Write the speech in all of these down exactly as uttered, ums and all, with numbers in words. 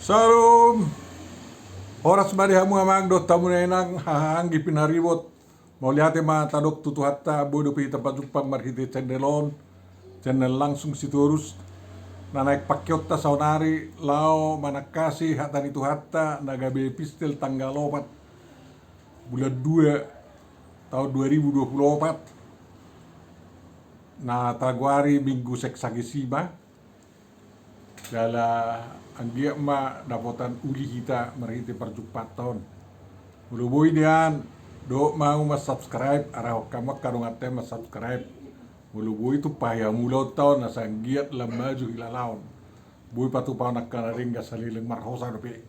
Salam. Horas ma di hamu amang dohot hamu inang, haha anggi pinaribot. Mauliate ma tadok tu Tuhanta, boi dope hita pajumpang marhite channel on, channel Langsung Sitorus. Na naeng pakeonta saonari laho manangkasi hata ni Tuhanta na gabe epistel tanggal opat bulan dua tahun dua ribu dua puluh opat, na tagoari Minggu Sexagesima. Jala anggiat ma dapotan uli hita marhite parjumpangta on. Molo boi nian, dohot ma hamu mansubscribe, arahon hamu angka donganta mansubscribe. Molo boi tumpahi hamu ulaonta on asa anggiat lam maju hilalaon. Boi patupahon angka na denggan saleleng marhosa dope.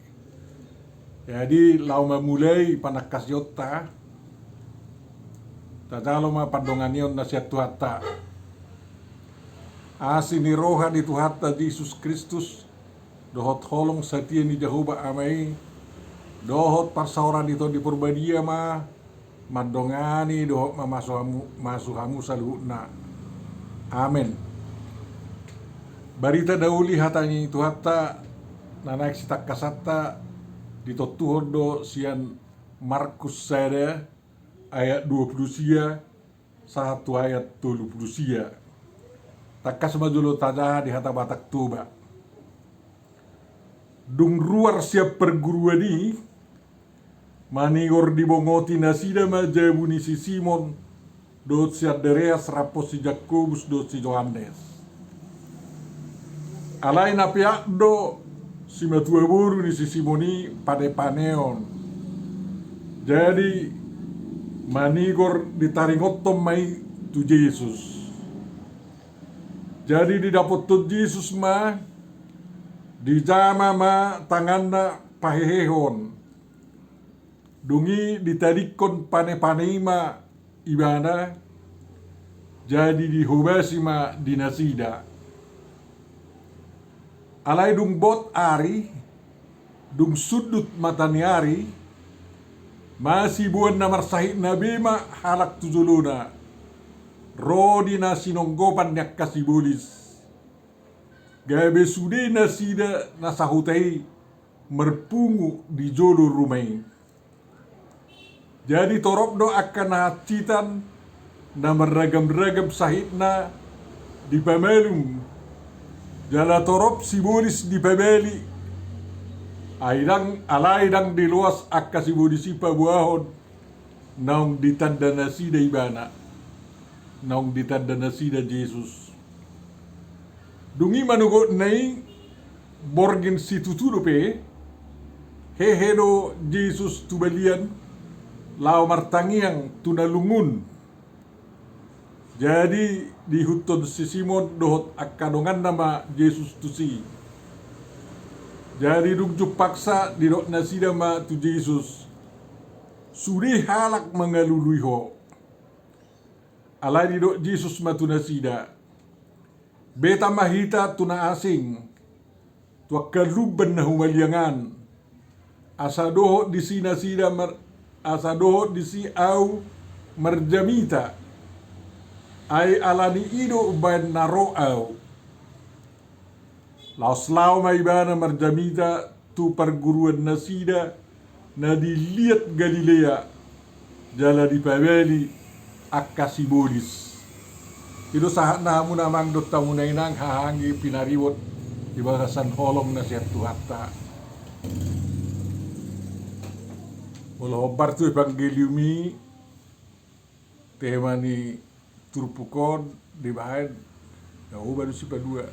Jadi laho mamulai panangkasionta, tajalo ma pandonganion na sian Tuhanta. Asi ni roha ni Tuhanta Jesus Kristus, dohot holong satia ni Jahowa Ama i, dohot parsaoran ni Tondi Porbadia ma mandongani dohot mamasu hamu, masu hamu saluhutna. Amen. Barita na uli hata ni Tuhanta na naeng sitangkasanta ditontuhon do sian Markus sada ayat dua puluh sia sahat tu ayat tolu puluh sia. Tangkas ma jolo tajaha di hata Batak Toba. Dung ruar sian parguruan i, manigor dibongoti nasida ma jabu ni si Simon dohot si Andreas rap dohot si Jakobus dohot si Johannes. Alai na peak do simatua boru ni si Simon i panepaneon. Jadi manigor ditaringothon ma i tu Jesus. Jadi didapothon Jesus ma, dijama ma tanganna pahehehon. Dung i ditadingkon panepane i ma ibana, jadi dihobasi ma di nasida. Alai dung bot ari, dung sundut mata ni ari, masiboan na marsahit na be ma halak tu jolona, ro di na sinonggopan ni angka sibolis. Gabe sude nasida na sahuta i marpungu di jolo ruma i. Jadi torop do angka na hansitan na marragam-ragam sahitna dipamalum, jala torop sibolis dipabali. Ai ndang, alai ndang diloas angka sibolis i paboahon naung ditanda nasida ibana, naung ditanda nasida Jesus. Dung i manogotna i borngin situtu dope, hehe do Jesus tu balian laho martangiang tu na lungun. Jadi diihuthon si Simon dohot angka donganna ma Jesus tusi. Jadi dung jumpangsa didok nasida ma tu Jesus, sude halak mangalului ho. Alai didok Jesus ma tu nasida, beta ma hita tu na asing, tu angka lumban na humaliang an, asa dohot disi nasida mar-, asa dohot disi ahu marjamita. Ai alani i do umbahen na ro ahu. Laos laho ma ibana marjamita tu parguruan nasida na di liat Galilea, jala dipabali angka sibolis. I do sahatna hamu na amang dohot hamu na inang, haha anggi pinaribot di bagasan holong na sian Tuhanta. Molo hombar tu Evangelium i, tema ni turpuk on dibaen, na oba do sipalua.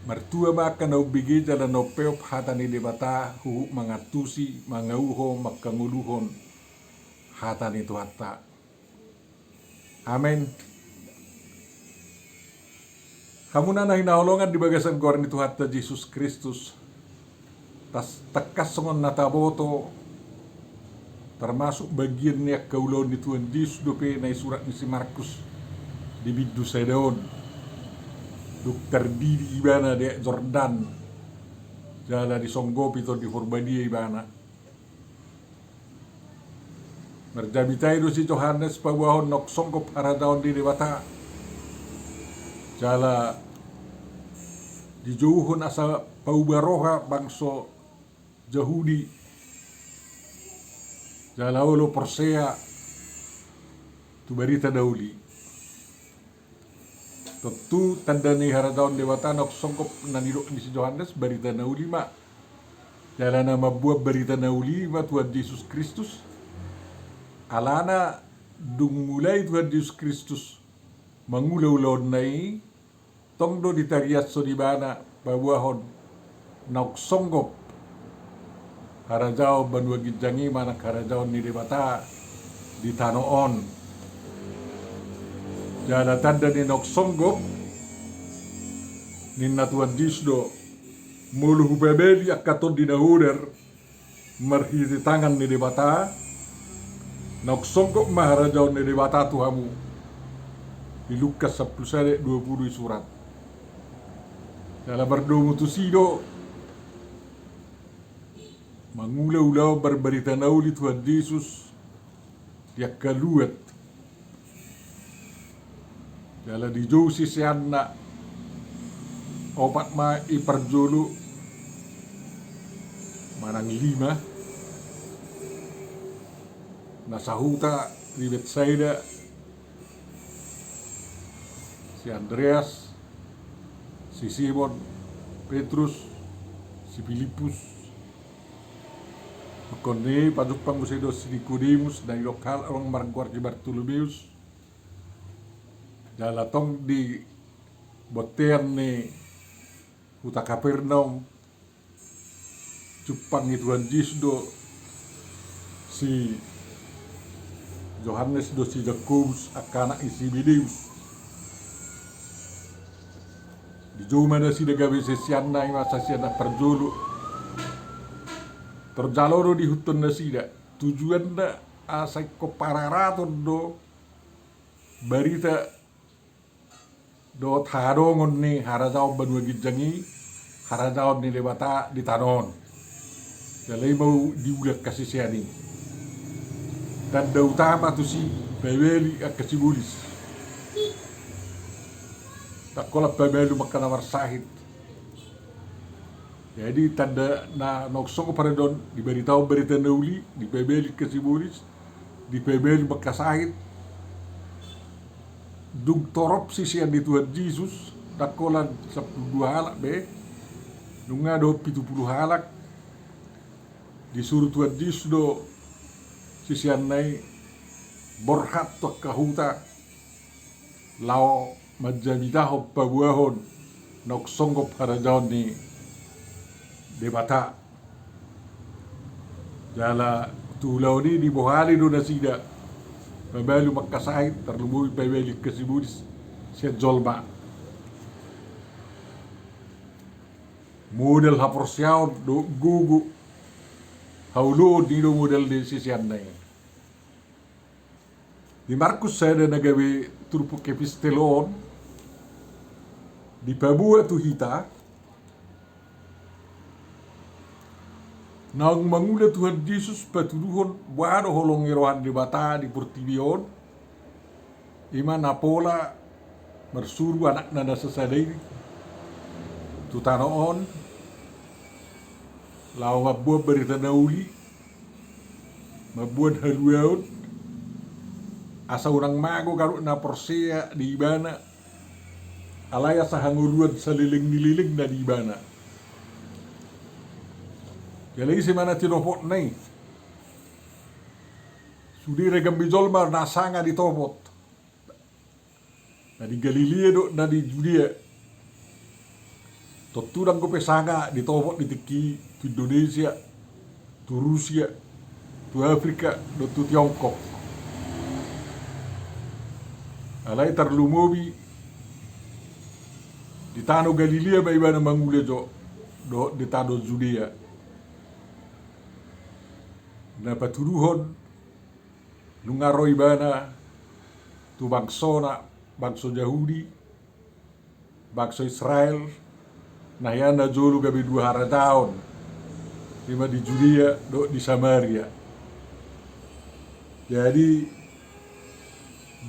Martua ma angka na umbege jala na umpeop hata ni Debata huhut mangantusi, mangauhon, mangkangoluhon hata ni Tuhanta. Amen. Hamuna na hinaholongan di bagasan goar ni Tuhanta Jesus Kristus, tas-, tangkas songon na taboto, termasuk bagian ni angka ulaon ni Tuhan Jesus dope na isurat ni si Markus di bindu sada on. Dung tardidi ibana di Aek Jordan, jala disonggopi Tondi Porbadia ibana. Marjamita i do si Johannes paboahon naung songgop harajaon ni Debata. Jala Dijouhon asa pauba roha bangso Jahudi jala olo porsea tu barita na uli. Tontu tanda ni harajaon Debata naung songgop na nidok ni si Johannes barita na uli ma. Jala na mambuat barita na uli ma Tuhan Jesus Kristus. Alana dung mulai Tuhan Jesus Kristus mangula ulaonna i, tong do ditariashon ibana paboahon naung songgop harajaon banua ginjang i manang harajaon ni Debata di tano on. Jala tanda ni naung songgop ninna Tuhan Jesus do, molo hupabali angka tondi na hodar marhite tangan ni Debata, naung songgop ma harajaon ni Debata tu hamu. Di Lukas sampulu sada dua pulu i surat. Jala mardomu tusi do mangula ulaon barbarita na uli Tuhan Jesus di angka luat. Jala dijou siseanna opat ma i parjolo manang lima, na sahuta di Betsaida, si Andreas, si Simon Petrus, si Pilippus. Ingkon i pajumpang muse do si Nikodemus na nidok halak on margoar si Bartolomeus. Jala tong di bontean ni huta Kapernaum jumpang ni Tuhan Jesus do si Johannes do si Jakobus angka anak ni si Zebedeus. Dijou ma nasida gabe siseanna, i ma siseanna parjolo. Tor jalo do diihuthon nasida, tujuanna asa ingkon pararaton do barita dohot hadongon ni harajaon banua ginjang i, harajaon ni Debata di tano on. Jala i ma diula angka sisean i. Tanda utama tusi pabali angka sibolis. Ndang holan pamalum angka na marsahit. Jadi tanda na naung songgop harajaon, dibaritahon barita na uli, dipabali angka sibolis, dipabali angka sahit. Dung torop sisean ni Tuhan Jesus, ndang holan sampulu dua halak be, nunga dohot pitu pulu halak. Disuru Tuhan Jesus do siseanna i borhat tu angka huta laho manjamitahon paboahon naung songgop harajaon ni Debata. Jala tu ulaon i dibohali do nasida pamalum angka sahit, tarlumobi pabali angka sibolis sian jolma. Modal haporseaon dohot gogo haoloan i do modal ni siseanna i. Di Markus sada na gabe turpuk epistel on dipaboa tu hita, naung mangula Tuhan Jesus patuduhon boha do holong ni roha ni Debata di portibi on. I ma na pola marsuru anakna na sasada i tu tano on, laho mamboan barita na uli, mamboan haluaon, asa unang mago ganup na porsea di ibana, alai asa hangoluan saleleng ni lelengna di ibana. Jala ise ma na tinopotna i? Sude ragam ni jolma na sanga ditopot. Na di Galilea dohot na di Judea. Tontu ndang dope sanga ditopot di tingki i tu Indonesia, tu Rusia, tu Afrika dohot tu Tiongkok. Alai tarlumobi di tano Galilea ma ibana mangula jo, dohot di tano Judea. Na patuduhon nunga ro ibana tu bangsona, bangso Jahudi, bangso Israel, na hea na jolo gabe dua harajaon, i ma di Judea dohot di Samaria. Jadi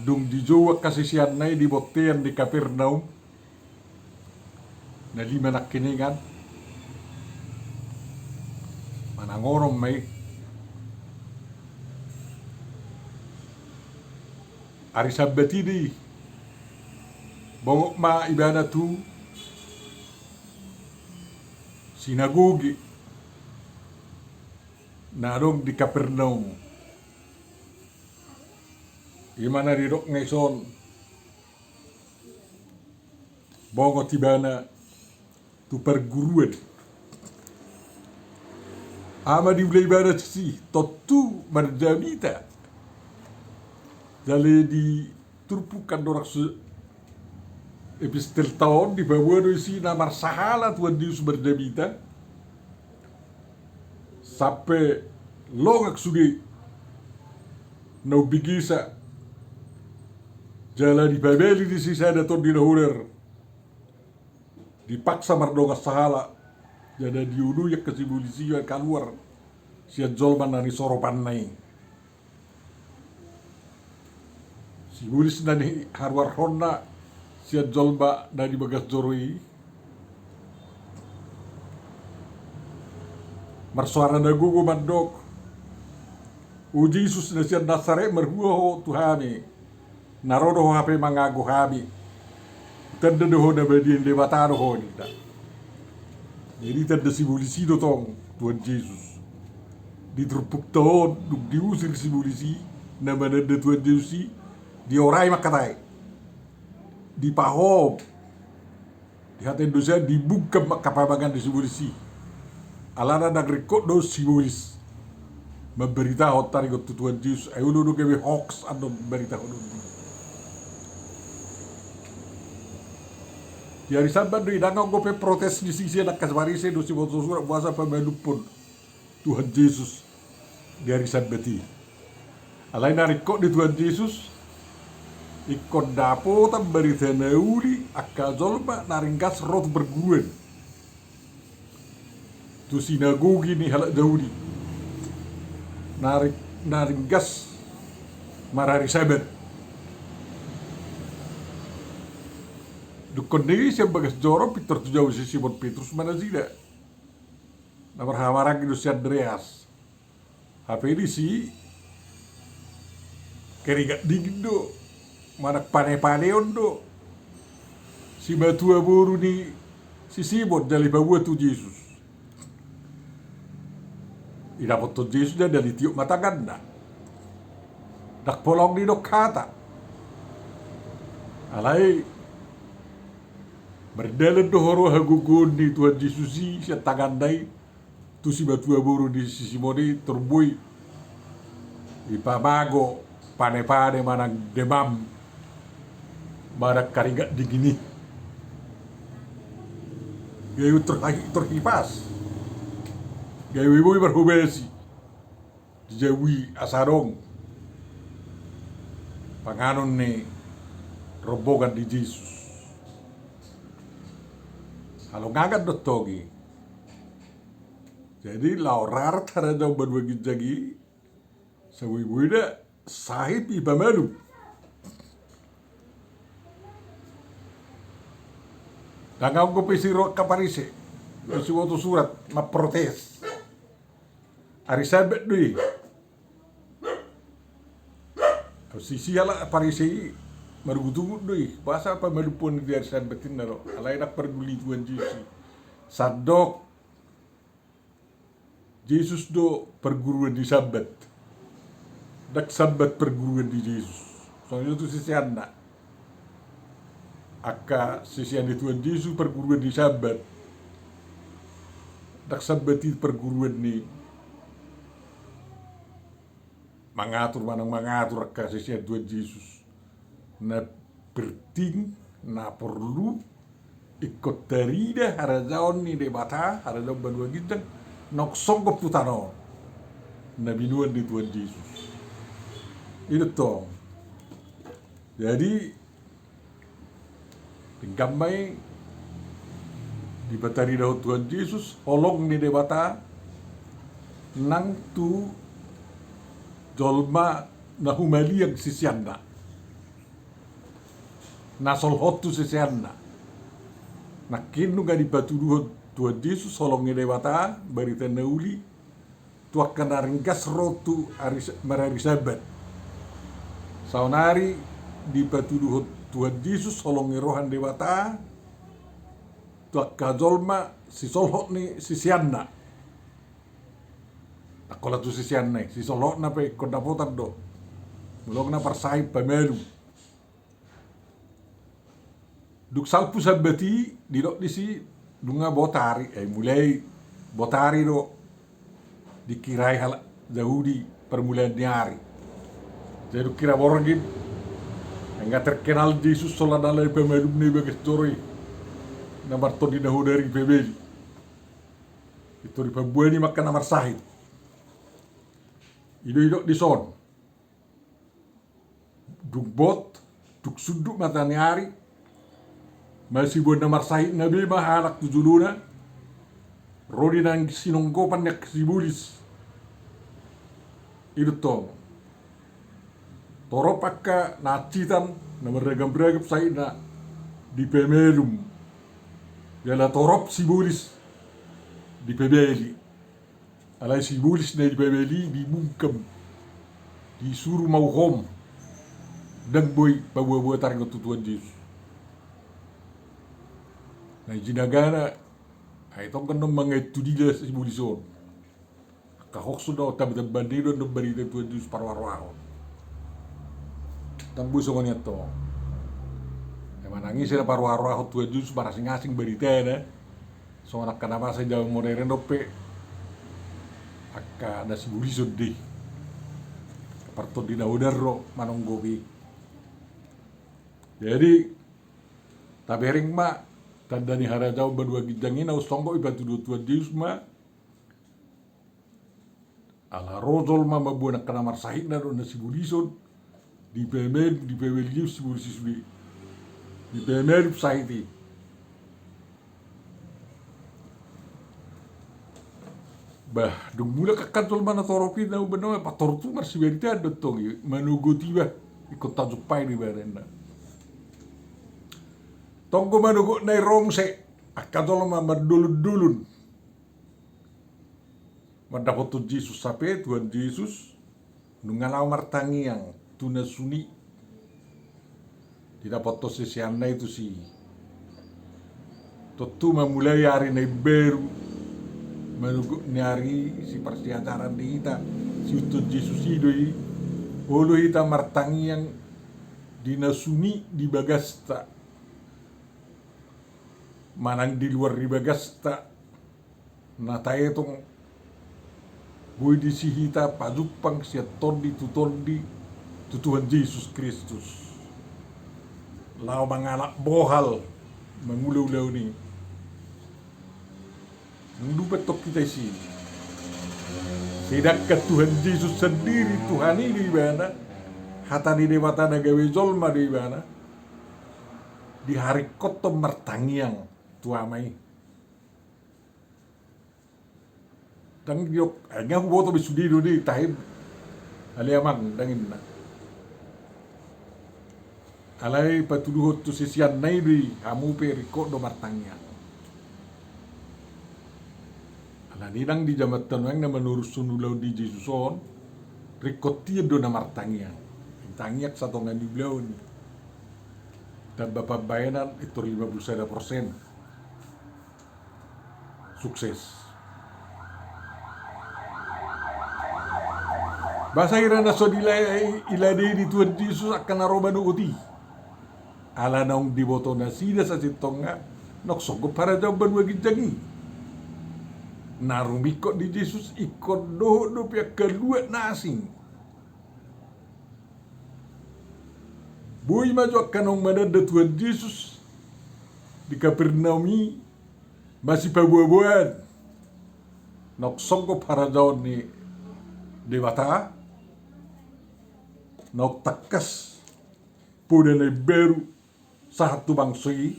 dung dijou angka siseanna i di bontean di Kapernaum, Na lima nangkiningan, manang onom ma i. Ari Sabat i do i, bongot ma ibana tu sinagoge na adong di Kapernaum. I ma na didok na dison, bongot ibana tu parguruan. Aha ma diula ibana disi? Tontu marjamita. Jala di turpuk andorang so epistelta on dipaboa do disi na marsahala Tuhan Jesus marjamita. Sampe longak sude na umbegesa. Jala dipabali disi sada tondi na hodar. Dipaksa mardongan sahala, jala dioloi angka sibolis i kaluar sian jolma na nisoropanna i. Sibolis na niharuarhonna sian jolma na di bagas joro i marsoara na gogo mandok, "O Jesus na sian Nasaret, marhua ho tu hami, na ro do ho hape mangago hami. Tanda do ho na badia ni Debata do ho," ninna. Jadi tanda sibolis i do tong Tuhan Jesus. Di turpukta on dung diusir sibolis i, na mananda Tuhan Jesus i, diorai ma angka tai, dipahom. Di hata Indonesia, dibungkam ma angka pamangan ni sibolis i. Alana ndang ringkot do sibolis mambaritahon taringot tu Tuhan Jesus, ai olo do gabe hoax annon baritahon on. Di ari Sabat do i, ndang adong dope protes ni sisean angka Parise dohot siboto surat boasa pamalumhon Tuhan Jesus di ari Sabat i. Alai na ringkot ni Tuhan Jesus, ingkon dapotan barita na uli angka jolma na ringgas ro tu parguruan, tu sinagogi ni halak Jahudi, na ri-, na ringgas marari Sabat. Dungkon ni sian bagas joro pintor tu jabu si Simon Petrus ma nasida. Na marhahamaranggi do si Andreas. Hape disi keringat dingin do, manang panepaneon do simatua boru ni si Simon jala dipaboa tu Jesus. Didapothon Jesus jala ditiop ma tanganna. Ndang pola didok hata. Alai mardalan do huroha hagogoon ni Tuhan Jesus i sian tanganna i tu simatua boru ni si Simon i, tor boi dipamago panepane manang demam manang keringat dingin i. Gabe tor hi-, tor hipas. Gabe boi marhobasi di jabu i asa adong panganon ni rombongan ni Jesus. Halongangan do tong i. Jadi laho rarat harajaon banua ginjang i, saboiboina sahit i pamalum. Ndang adong dope siro angka Parise dohot siboto surat mamprotes. Ari Sabat do i. Sisi halak Parise i marugutugut do i, boasa pamalumhon di ari Sabat i ninna do. Alai ndang parduli Tuhan Jesus i. Sandok Jesus do parguruan ni Sabat. Ndang Sabat parguruan ni Jesus. Songon i do tu siseanna. Angka sisean ni Tuhan Jesus parguruan ni Sabat. Ndang Sabat i parguruan ni mangatur manang mangatur angka sisean Tuhan Jesus. Na penting, na porlu, ingkon tarida harajaon ni Debata, harajaon banua ginjang, naung songgop tu tano on, na binoan ni Tuhan Jesus. I do tong. Jadi, denggan ma i dipataridahon Tuhan Jesus holong ni Debata nang tu jolma na humaliang siseanna, na solhot tu siseanna. Nangkin nunga dipatuduhon Tuhan Jesus holong ni Debata, barita na uli, tu angka na ringgas ro tu ari, marari Sabat. Saonari dipatuduhon Tuhan Jesus holong ni roha ni Debata tu angka jolma sisolhot ni siseanna. Ndang holan tu siseanna i, sisolhotna pe ingkon dapotan do. Molo na parsahit pamalum. Dung salpu Sabat i, didok disi, nunga bot ari, eh, mulai bot ari do dikira i halak Jahudi parmulaan ni ari. Jadi dung kira borngin, nga terkenal Jesus holan ala ni pamalumna i bagas joro i, na martondi na hodar i pebeli. Itu dipamboan i ma angka na marsahit. I do didok dison. Dung bot, dung sundut mata ni ari, masiboan na marsahitna be ma halak tu jolona, ro di na sinonggopan ni angka sibolis. I do tong. Torop angka na hansitan, na marragam-ragam sahitna, dipamalum. Jala torop sibolis dipebeli. Alai sibolis na dipebeli dibungkam, disuru mauhom, ndang boi paboa-boa taringot tu Tuhan Jesus. Na jinagana, ai tong kan non mangain tu dila sibolis on. Angka hoax do, tamba-tamba ni do, non barita Tuhan Jesus parroha-rohahon. Ndang boi songon i antong. Emang nangis na parroha-rohahon Tuhan Jesus marasing-asing baritana. Songon angka na masa jaman modern dope angka na sibolison do i. Partondi na hodar do manonggopi. Jadi tabereng ma tanda ni harajaon banua ginjang i na umsonggop dipatuduhon Tuhan Jesus ma. Ala ro jolma mamboan angka na marsahitna dohot na sibolison, dipamalum, dipamalum sibolis i sude, dipamalum sahit i. Bah, dung mulak angka jolma na torop i, na umbahen na patorop tu marsibaritaan do tong i, manogot i bah, ingkon tajumpai do ibana. Tong do manogotna i ro muse angka jolma mandolon-dolon. Mandapothon Jesus hape, Tuhan Jesus, nunga laho martangiang tu na suni. Didapothon siseanna i tusi. Tontu ma mulai ari na imbaru, manogot ni ari sipasiajaran di hita, siihuthon Jesus i do i, olo hita martangiang di na suni di bagasta. Manang di luar ni bagasta, na taetong boi disi hita pajumpang sian tondi tu tondi tu Tuhan Jesus Kristus. Laho mangalap bohal mangula ulaon i. Dung dipatupa hita disi, sedangkan Tuhan Jesus sandiri Tuhan i do ibana, hata ni Debata na gabe jolma do ibana, diharingkothon martangiang tu Ama i. Ndang didok, ai nga huboto be sude do i, tahe ale Amang, ndang ninna. Alai patuduhon tu siseanna i do i, hamu pe ringkot do martangiang. Alani nang di jamanta nuaeng na manorushon ulaon ni Jesus on, ringkot hian do na martangiang. Tangiang satonga ni ulaon i. Tamba pambahenan, pintor lima pulu sada persen. Sukses. Boasa hira na so diladei ni Tuhan Jesus angka na ro manogot i? Ala naung diboto nasida sasintongna naung songgop harajaon banua ginjang i. Na rumingkot di Jesus ingkon dohot dope angka luat na asing. Boi ma jo angka naung mananda Tuhan Jesus di Kapernaum i masipaboaboaan. Naung songgop harajaon ni Debata, naung tangkas poda na imbaru sahat tu bangso i,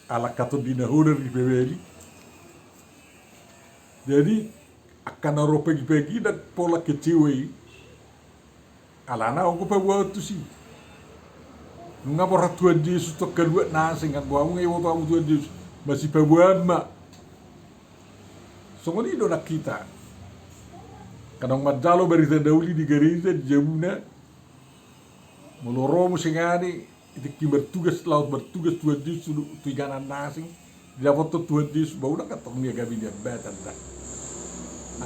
ala angka tondi na hodar dipebeli. Jadi angka na ro pagipagi ndang pola kecewa i, alana anggo paboaon tusi. Nunga borhat Tuhan Jesus tu angka luat na asing, anggo hamu nunga diboto hamu Tuhan Jesus, masipaboa ma. Songon i do nang hita. Kadang manjalo barita na uli di gareja, di jabuna. Molo ro muse songon i, di tingki martugas, laho martugas Tuhan Jesus tu, tu inganan na asing, didapothon Tuhan Jesus, ba unang antong niagami ni ambatan da.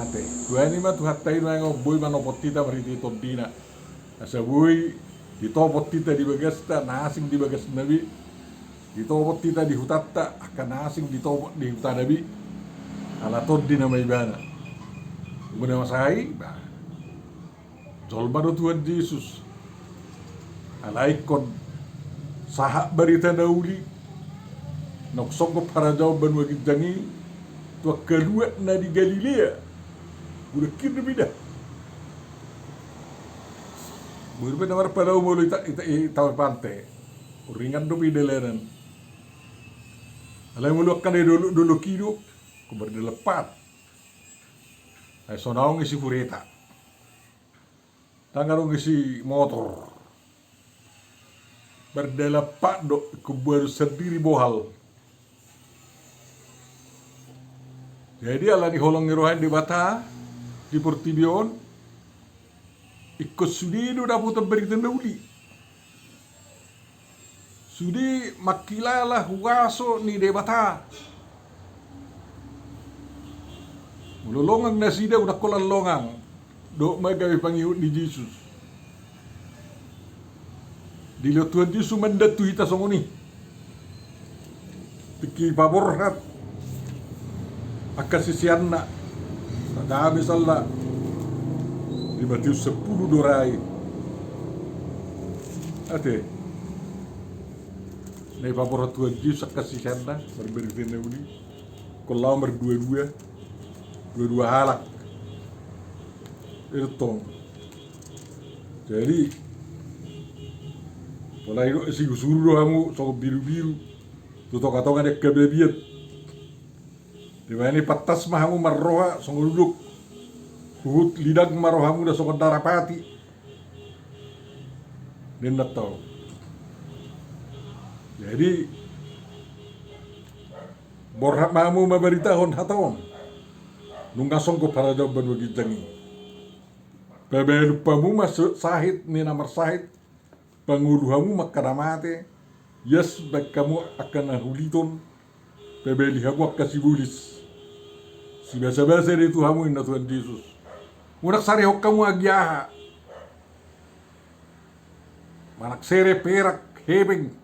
Ate, Tuhan i ma Tuhanta i, nuaeng on boi manopot hita marhite tondina. Asa boi ditopot hita di bagasta, na asing di bagasna be. Ditopot hita di hutanta, angka na asing ditopot di hutana be. Ala tondi nama ibana. Molo na masa i, ba. Jolma do Tuhan Jesus. Alai ingkon sahat barita na uli, naung songgop harajaon banua ginjang i, tu angka luat na di Galilea. Godang hir do be da. Boi dope na marpadao molo ita, ita, ita pante. Ringan dope dalanan. Alai molo angka na di dolok-dolok i do, ingkon mardalan pat. Ai so naung isi hureta. Ndang adong isi motor. Mardalan pat do, ingkon boanonna sandiri bohal. Jadi ala ni holong ni roha ni Debata di portibi on, ingkon sude do dapotan barita na uli. Sude mangkilala huaso ni Debata. Molo longang nasida, unang holan longang. Dohot ma gabe pangihut ni Jesus. Dilehon Tuhan Jesus mandat tu hita songon i. Tingki paborhat angka siseanna. Sada misalna di Matius sampulu do ra i. Ate. Na dipaborhat Tuhan Jesus angka siseanna, marbarita na uli. Ingkon laho mardua-dua. Dua-dua halak. I do tong. Jadi, pola i do, sihusuru do hamu songon birubiru tu tonga-tonga ni angka babiat. Dibaen i, pantas ma hamu marroha songon udok. Huhut lidang ma rohamuna songon darapati, ninna tong. Jadi, borhat ma hamu mambaritahon hata on. Nunga songgop harajaon banua ginjang i. Pabalum hamu ma sahit ni na marsahit, pangolu hamu ma angka na mate, ias baen hamu angka na huliton, pabali hamu angka sibolis. Sibasabasa do i tu hamu, ninna Tuhan Jesus. Unang sarehon hamu agia aha. Manang sere, perak, hepeng.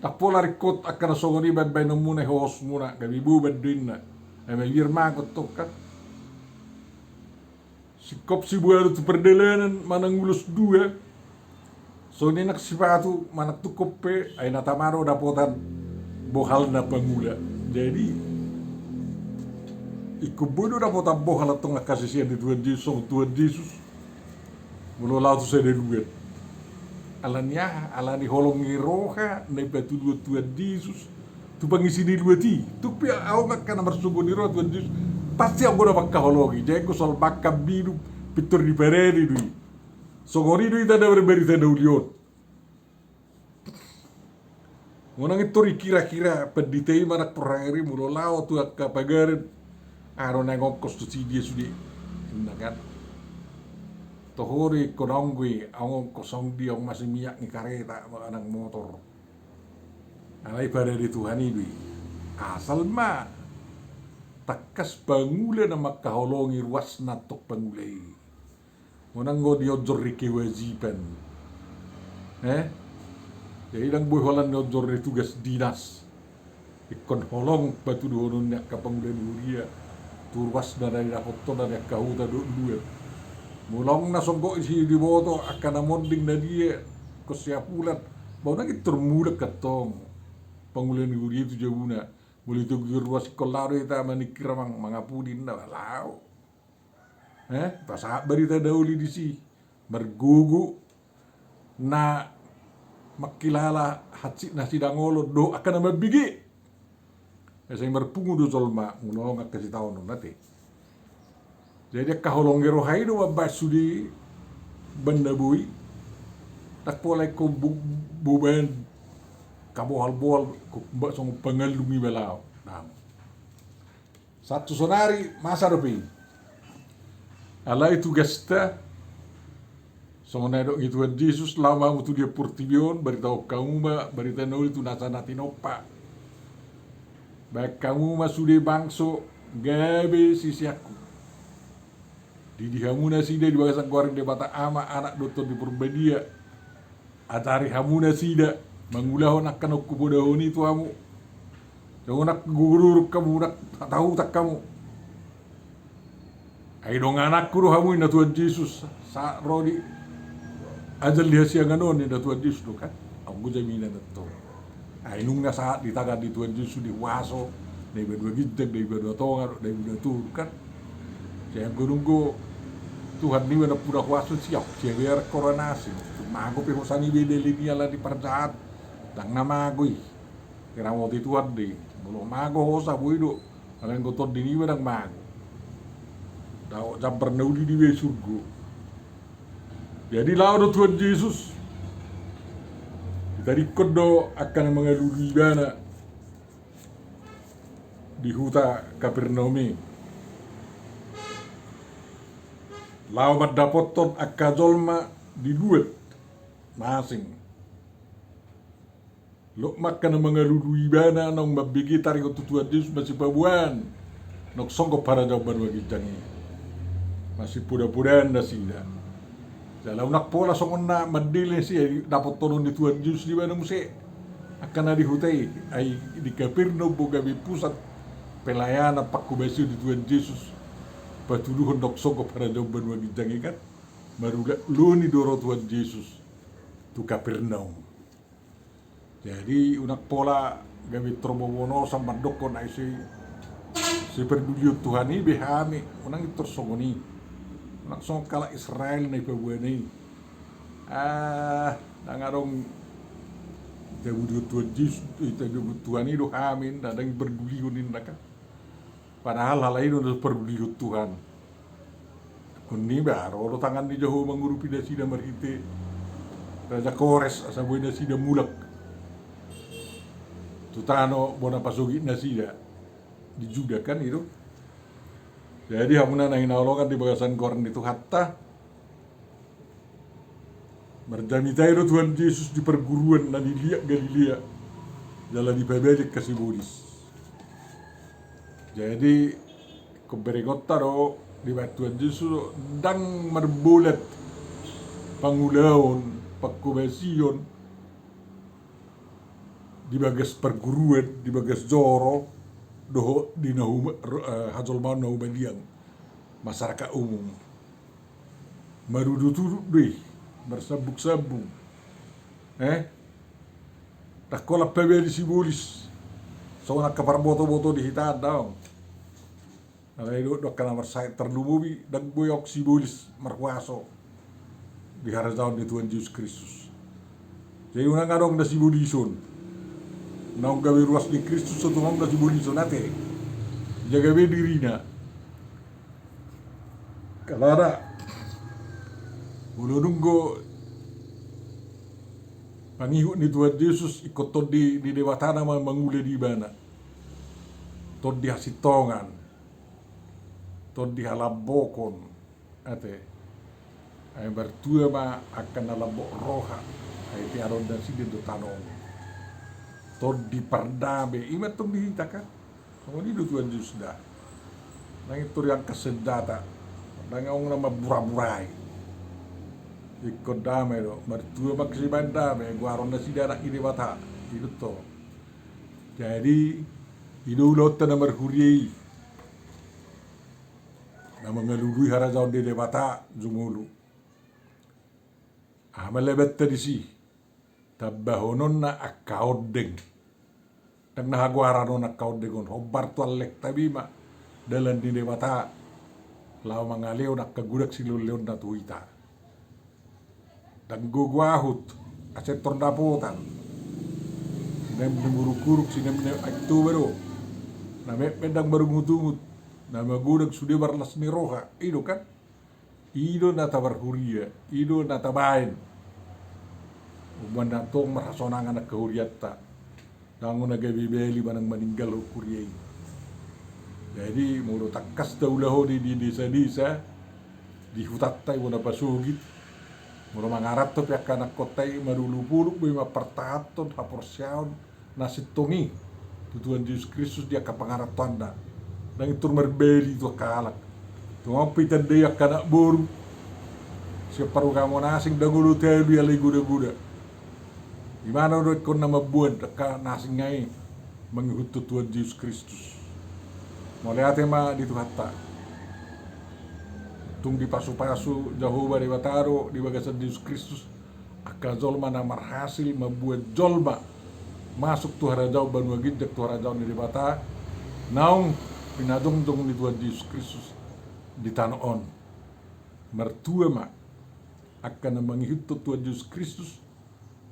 Ndang pola ringkot angka na songon i baen-baenonmuna, hohosmuna, gabe boban do inna. Ai mabiar mangan tong kan. Singkop siboalu tu pardalanan manang ulos dua. Songon i nang sipatu manang tungkot pe, ai na tama do dapotan bohalna pangula. Jadi, ingkon boi do dapotan bohal antong angka sisean ni Tuhan Jesus, songon Tuhan Jesus. Molo laho tu sada luat. Ala ni aha, ala ni holong ni roha na ipatuduhon Tuhan Jesus tu pangisi ni luat i. Tung pe ahu angka na marsogo ni roha Tuhan Jesus, pasti ahu do na mangkaholongi. Jadi anggo soal makan minum, pintor diparade do i. Songon i do hita na marbarita na uli on. Unang intor dikira-kira pandita i manang porhangir i molo laho tu angka pagarin, aha do naeng ongkos tu si dia sude, inna kan. Toho do i, ingkon ahu anggo i, ahu ongkos on di, ahu mase miak ni kareta manang motor. Alai parade Tuhan i do i. Asal ma tangkas pangula na mangkaholongi ruasna antong pangula i. Unang anggo dionjor ni kewajiban. Eh? Jadi ndang boi holan dionjor ni tugas dinas. Ingkon holong patuduhonon ni angka pangula ni huria tu ruasna na nidapothonna di angka huta dohot luat. Molo na songgop i diboto angka na monding na dia, ingkon siapulan. Ba unang intor mulak antong pangula ni huria i tu jabuna. Molo i tu ruas ingkon laho do hita maningkir amang, mangapuli, inna, ba laho. Eh, pasahat barita na uli disi. Margogo na mangkilala hansit na sidangolon dohot angka na mambege. Asa i marpungu do jolma, molo adong angka sitaonon, ate. Jadi angka holong ni roha i do mambahen sude baen na boi. Ndang pola ingkon bo-, boban, habohal-bohal, ko-, ba-, songon pangallung iba laho. Nah. Sahat tu sonari, masa dope i. Alai tugasta, songon na nidok ni Tuhan Jesus, laho ma hamu tu dia portibi on, baritahon hamu ma barita na uli tu nasa na tinompa. Baen hamu ma sude bangso gabe siseanku. Didi hamu nasida di bagasan goar ni Debata Ama, Anak dohot Tondi Porbadia. Ajari hamu nasida mangulahon angka na hupodahon i tu hamu. Jala unang gurguruk hamu, unang hatahutan hamu. Ai dongananku do hamu, ninna Tuhan Jesus, sahat ro di ajal ni hasiangan on, ninna Tuhan Jesus do kan. Anggo jaminan antong. Ai nunga sahat di tangan ni Tuhan Jesus sude huaso, na di banua ginjang, na di banua tonga, na di banua toru kan. Sai anggo nunga Tuhan niba nampuna huaso, siap, siap ia koronasi. Mago pe hosa niba i, dali ni ala ni parjahat, ndang na mago i. Diramoti Tuhan do i. Molo mago hosa, boi do. Alai anggo tondi niba ndang mago. Dao jambar na uli niba i surgo. Jadi laho do Tuhan Jesus. Ditadingkon do angka na mangalului ibana di huta Kapernaum i. Laho mandapothon angka jolma di luat na asing. Lot ma angka na mangalului ibana naung mambege taringot tu Tuhan Jesus masipaboaan, naung songgop harajaon banua ginjang i. Masipoda-podaan nasida. Jala unang pola songon na mandele nasida, dapothon ni Tuhan Jesus di ibana muse. Angka na di huta i, ai di Kapernaum do gabe pusat pelayanan pangkobasion ni Tuhan Jesus. Patuduhon naung songgop harajaon banua ginjang i kan. Marulakloni do ro Tuhan Jesus tu Kapernaum. Jadi unang pola gabe tor bobonosan mandokkon ai si, sipardulion Tuhan i be hami, unang i tor songon i. Unang songon halak Israel na ipaboana i. Ah, ndang adong, itabudion Tuhan Jesus, itabudion Tuhan i do hami, ndang, ndang ipardulihon ninna kan. Padahal halak i do na so pardulihon Tuhan. Ingkon niba ro do tangan ni Jahowa mangurupi nasida marhite Raja Kores asa boi nasida mulak tu tano bona pasogit nasida di Juda kan i do. Jadi hamuna na hinaholongan di bagasan goar ni Tuhanta. Marjamita i do Tuhan Jesus di parguruan na di liat Galilea, jala dipabali angka sibolis. Jadi ingkon berengonta do dibaen Tuhan Jesus do, ndang marbolat pangulaon, pangkobasion di bagas parguruan, di bagas joro, dohot di na huma-, ro-, eh, hajolmaon na humaliang, masyarakat umum. Marudut-udut do i, marsambung-sambung. Eh? Ndang holan pabali sibolis. Songon angka parboto-boto di hita daong. Alai do, do angka na marsahit tarlumobi, ndang boi aok sibolis marhuaso di harajaon ni Tuhan Jesus Kristus. Jadi unang adong na sibolison. Naung gabe ruas ni Kristus so tung adong na sibolison, ate. Jaga be dirina. Alana molo nunga pangihut ni Tuhan Jesus, ingkon tondi ni Debata nama mangula di ibana. Tondi hasintongan, tondi halambokon, ate. Ai martua ma angka na lambok roha, ai tiaron nasida do tano on. Tondi pardame, ima tong di hita kan. Songon i do Tuhan Jesus da. Ndang i tor iangkat senjata, ndang adong na mamburai-burai. Ingkon dame do, martua ma angka sibaen dame, goaron nasida anak ni Debata. I do tong. Jadi i do ulaonta na marhuria i, na mangalului harajaon ni Debata jumolo. Aha ma labanta disi? Tambahononna angka ondeng. Ndang na hagoaran on angka ondeng on, hombar tu allengta be ma dalan ni Debata laho mangalehon angka godang silehonlehonna tu hita. Ndang gogo ahut, asa tor dapotan. Sinaem ni muruk-uruk, sinaem ni aek Toba do. Na metmet ndang marungut-ungut, na magodang sude marlas ni roha, i do kan? I do na taparhuria, i do na tabaen. Umbahen antong marhasonangan angka hurianta. Ndang na gabe bali manang maninggalhon huria i. Jadi molo tangkas taulahon i di desa-desa, di hutanta i bona pasogit, molo mangaranto pe angka anakkonta i, marolopolop boi mampartahanhon haporseaon na sintong i tu Tuhan Jesus Kristus di angka pangarantoanna. Ndang intor marbali tu angka halak. Tongon pe itandai angka anak boru sian parugamoan asing, ndang olo talu i alai goda-goda. Di mana do ingkon na mamboan angka na asing i mangihuthon Tuhan Jesus Kristus? Mauliate ma di Tuhanta. Tung dipasupasu Jahowa Debata do di bagasan Jesus Kristus angka jolma na marhasil mamboan jolma masuk tu harajaon banua ginjang, tu harajaon ni Debata, naung pinajongjong ni Tuhan Jesus Kristus di tano on. Martua ma angka na mangihuthon Tuhan Jesus Kristus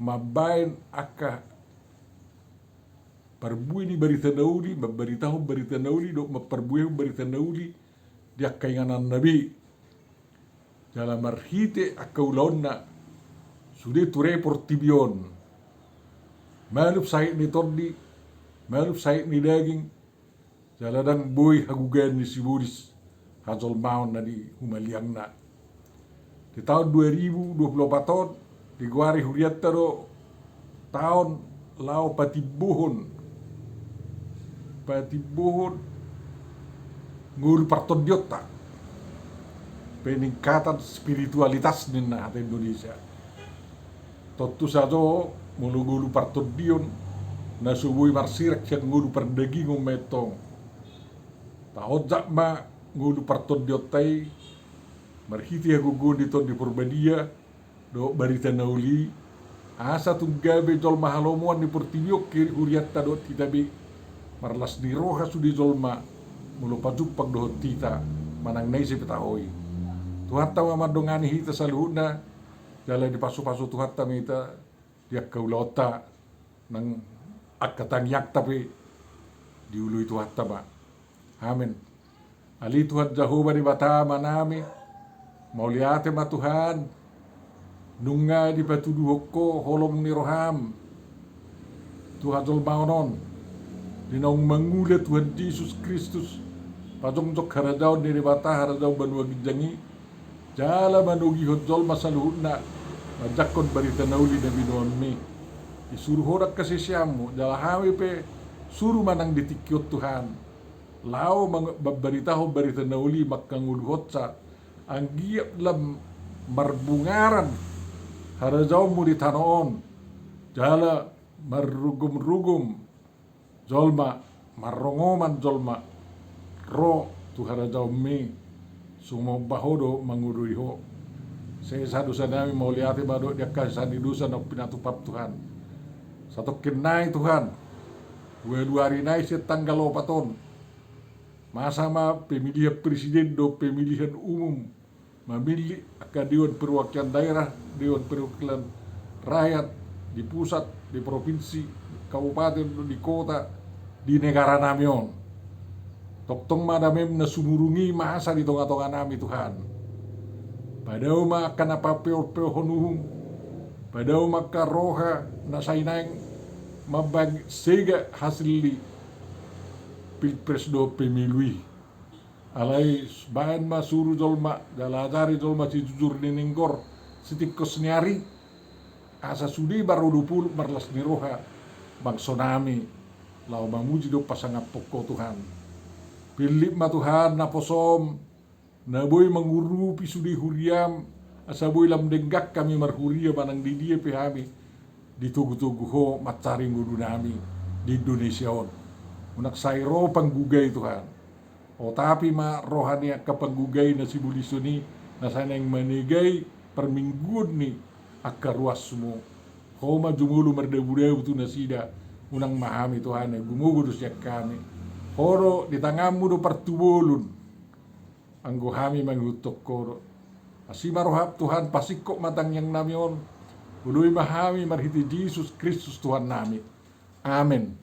mambahen angka parbue ni barita na uli, mambaritahon barita na uli dohot mamparbuehon barita na uli di angka ingananna be. Jala marhite angka ulaonna sude ture portibi on, malum sahit ni tondi, malum sahit ni daging, jala ndang boi hagogoan ni sibolis hajolmaon na di humaliangna. Di taon dua ribu dua puluh opat on, digoari hurianta do taon laho patimbohon, patimbohon ngolu partondionta, peningkatan spiritualitas ninna hata Indonesia. Tontu sajo molo ngolu partondion na so boi marsirang sian ngolu pardagingon ma i antong. Paonjak ma ngolu partondionta i marhite hagogoon ni Tondi Porbadia dohot barita na uli, asa tung gabe jolma halomoan ni portibi on hurianta dohot hita be. Marlas ni roha sude jolma molo pajumpang dohot hita manang na ise pe taho i. Tuhanta ma mandongani hita saluhutna, jala dipasupasu Tuhanta ma hita di angka ulaonta, nang angka tangiangta pe diului Tuhanta ma. Amen. Ale Tuhan Jahowa Debata Amanami, mauliate ma Tuhan, nunga dipatuduhon Ho holong ni roham tu hajolmaon on, di naung mangula Tuhan Jesus Kristus pajongjong harajaon ni Debata, harajaon banua ginjang i, jala manogihon jolma saluhutna manjangkon barita na uli na binoanmi. Disuru Ho do angka siseanmu, jala hami pe suru ma nang di tingki on Tuhan, laho mang-, mambaritahon barita na uli, mangkangoluhonsa, anggiat lam marbungaran harajaonmu di tano on, jala marrugum-rugum jolma, marrongoman jolma ro tu harajaonmi, sumomba Ho dohot mangudui Ho. Sesa dosanami, mauliate ma dohot di angka sesa ni dosa naung pinatupam Tuhan. Satongkin nai Tuhan, ualu ari nai sian tanggal opat on, masa ma pemilihan presiden dohot pemilihan umum, mamillit angka dewan perwakilan daerah, dewan perwakilan rakyat di pusat, di provinsi, kabupaten, di kota, di negaranami on. Tongtong ma damem na sumurung i masa di tongatonganami Tuhan. Padao ma angka na papeopehon uhum, padao ma angka roha na sai naeng mambahen sega hasil ni pilpres dohot pemilu i. Alai bahen ma suru jolma, jala ajari jolma sijujur ni ninggor, sitingkos ni ari, asa sude marolopolop marlas ni roha bangsonami, laho mamuji dohot pasangaphon Ho Tuhan. Pillit ma Tuhan naposom, na boi mangurupi sude huriam, asa boi lam denggan hami marhuria manang di dia pe hami, ditogutogu Ho mansari ngolunami di Indonesia on. Unang sai ro pangguga i Tuhan. Otapi ma roha ni angka pangguga i na sibolis on i, na sai naeng manegai parmingguon ni angka ruasmu. Ho ma jumolo mardabudabu tu nasida, unang ma hami Tuhan, gumogo do sian hami. Ho do, di tanganmu do partubolon, anggo hami mangihuthon Ho do. Asi ma roham Tuhan, pasingkop ma tangiangnami on, oloi ma hami marhite Jesus Kristus Tuhannami. Amen.